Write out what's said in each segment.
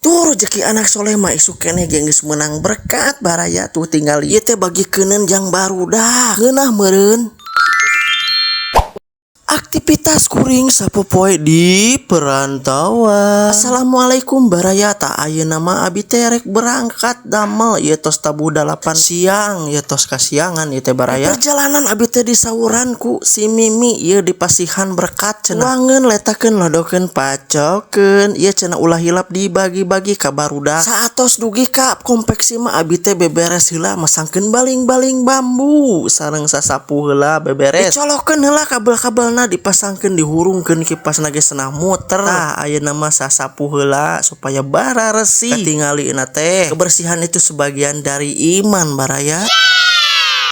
Tuh, rezeki anak soleh mah isuk keneh ge geus meunang berkat, baraya. Tuh, tinggal ieu teh bagikeunkeun jang barudak, ngeunah meureun. Aktivitas kuring sapopoe di perantauan. Assalamualaikum, baraya. Tah, ayeuna mah abi teh rek berangkat damel. Ieu tos tabuh 8 siang, ieu tos kasiangan ieu teh, baraya. Perjalanan abi teh disawuran ku si Mimi. Ieu dipasihan berkat cenah. Tuangeun, letakeun, lodokeun, pacokeun. Ieu cenah ulah hilap dibagi-bagi ka barudak. Saatos dugi ka konveksi mah abi teh beberes heula, masangkeun baling-baling bambu sareng sasapu heula beberes. Dicolokeun heula kabel-kabelna, dipasangkeun, dihurungkeun kipasna ge cenah muter. Tah, ayeuna mah sasapu heula supaya bararesih. Katingalina teh kebersihan itu sebagian dari iman, baraya.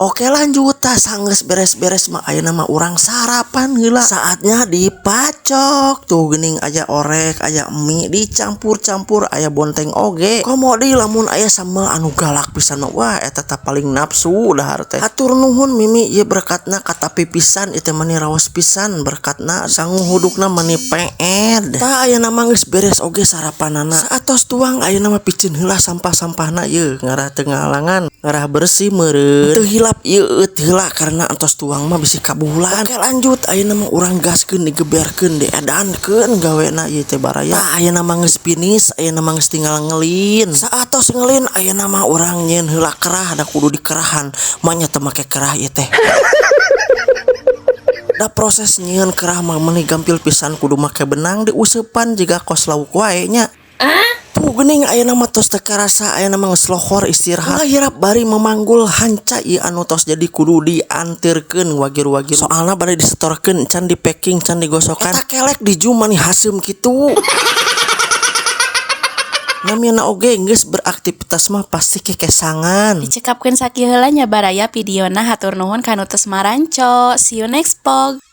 Oke, lanjut. Tah, sanggeus beres-beres mah ayeuna mah urang sarapan heula. Saatnya dipacok. Tuh geuning, aya orek, aya mie dicampur-campur, aya bonteng oge. Komo deui lamun aya sambal anu galak pisan, wah, eta tah paling nafsu dahar teh. Hatur nuhun, Mimi, ieu berkatna katapi pisan. Ieu teh mani raos pisan berkatna, sangu hudukna mani peed. Tah, ayeuna mah geus beres oge sarapanana. Saatos tuang, ayeuna mah piceun heula sampah-sampahna yeuh, ngarah teu ngahalangan, ngarah bersih meureun. Teu hilap ieu eut heula karena entos tuang mah bisi kabulan. Oke, lanjut, ayeuna mah urang gaskeun, digeberkeun, diedankeun gawena ieu teh, baraya. Tah, ayeuna mah geus finish, ayeuna mah geus tinggal ngelin. Saatos ngelin, ayeuna mah urang nyieun heula kerah, da kudu dikerahan, manya teu make kerah ieu teh. Da proses nyieun kerah mah meuni gampil pisan, kudu make benang diuseupan jiga kos lauk wae nya. Tuh geuning, ayeuna mah tos teu karasa, ayeuna mah geus lohor istirahat. Ulah hirap bari memanggul hanca ieu anu tos jadi kudu diantirkeun wagir-wagir. Soalna bade disetorkeun, can di packing, can digosokan. Eta kelek di zoom mani haseum kitu. Namina oge geus beraktivitas mah pasti kekesangan. Dicekapkeun sakieu heula nya, baraya, videona. Hatur nuhun kanu tos maranco. See you next vlog.